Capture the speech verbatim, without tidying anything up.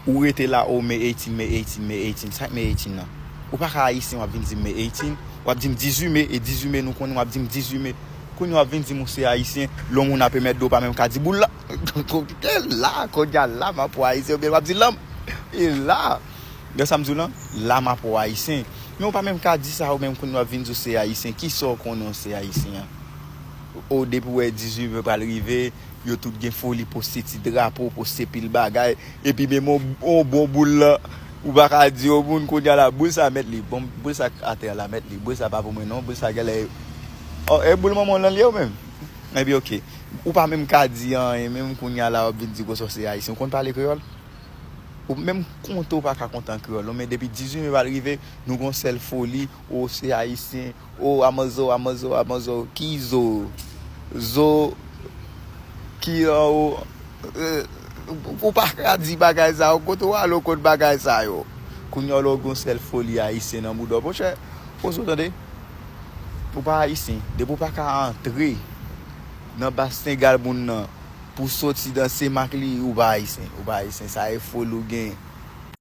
Ou rete la, o, May eighteen, May eighteen, May eighteen. Sa k May eighteen nan? Ou pa ka ayisyen, w ap vin di m May eighteen. W ap di m dizuit me, e dizuit me nou konnen, w ap di m dizuit me. Kounye a w ap vin di m ou se ayisyen, lè yon moun ap enmède w, ou pa menm ka di boul la. Kote la, kounye a la, m ap wè ayisyen, oubyen w ap di lanm. E la, lè sa m di w lan, la m ap wè ayisyen. Men ou pa menm ka di sa, ou menm kounye a w ap vin di w se ayisyen. Kisa w konnen w se ayisyen an? O, depi w wè dizuit me pral rive, yo tout gen foli poste ti drapo, poste pil bagay. Epi menm yon, yon bon boul la, ou pa ka di yon moun kounye a la, boul sa mèt li. Bon, boul sa atè a la mèt li. Boul sa pa pou mwen non, boul sa genlè. O, e boul manman w lan li ye ou menm? Epi oke. Ou pa menm ka di anyen, menm kounye a la w ap vin di konsa w se ayisyen. Ou konn pale kreyòl? Ou menm konte w pa ka konte an kreyòl non, men depi dizuit me pral rive, nou gon sèl foli, o se ayisyen, o amanzo, amanzo, amanzo, ki zo? Zo, ki o, eh, ou pa ka di bagay sa yo, kote w ale w konn bagay sa yo? Kounye a w gon sèl foli ayisyen nan bouda w, monchè, poze w tande, ou pa ayisyen, depi w pa ka antre nan bas Senegal moun nan, pou soti danse mak li, ou pa ayisyen, ou pa ayisyen, sa e foli ou gen.